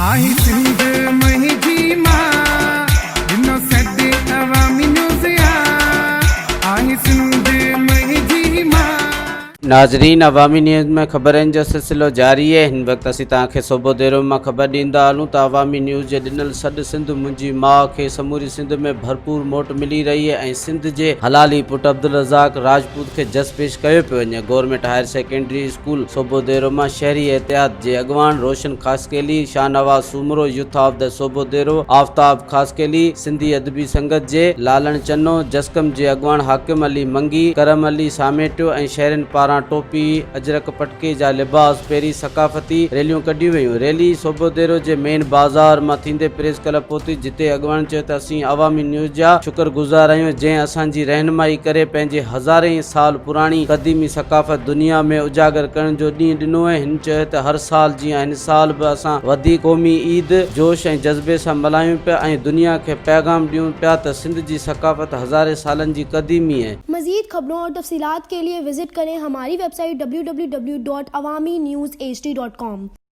آهي سنڌ منهنجي مان، ڏنو سڏ عوامي نيوز آ، آهي سنڌ منهنجي مان. ناظرين عوامي نيوز ۾ خبرن جو سلسلو جاري اهي هن وقت اسين توهان کي سوڀوديرو مان خبر ڏيندا هلون ته عوامي نيوز جي ڏنل سڏ سنڌ منهنجي ماء کي سموري سنڌ ۾ ڀرپور موٽ ملي رهي اهي ۽ سنڌ جي حلالي پٽ عبدالرزاق راجپوت کي جس پيش ڪيو پيو وڃي government higher secondary school Sobhodero مان شهري احتياط جي اڳواڻ Roshan Khaskheli, Shahnawaz Soomro, youth of the Sobhodero, Aftab Khaskheli, Sindhi Adabi Sangat جي لالڻ چنو، جسقم جي اڳواڻ حاڪم علي منگي، ڪرم علي ساميٽيو ۽ شهرين پاران ٽوپي، اجرڪ پٽڪي جا لباس پهري ثقافتي ريليون ڪڍيون ويون. ريلي سوڀوديرو جي مين بازار مان ٿيندي پريس ڪلب پهتي جتي اڳواڻن چيو ته اسين عوامي نيوز جا شڪر گذار آهيون جنهن اسان جي رهنمائي ڪري پنهنجي هزارين سال پراڻي قديمي ثقافت دنيا ۾ اجاگر ڪرڻ جو ڏينهن ڏنو ۽ هن چيو ته هر سال جيان هن سال به اسان وڌيڪ قومي عيد جوش ۽ جذبي سان ملهايون پيا ۽ دنيا کي پيغام ڏيون پيا ته سنڌ جي ثقافت هزارين سالن جي قديمي ۽. مزيد خبرون اور تفصيلات کے لئے وزٽ ڪرين ھماري web site www.awamiNewsHD.com.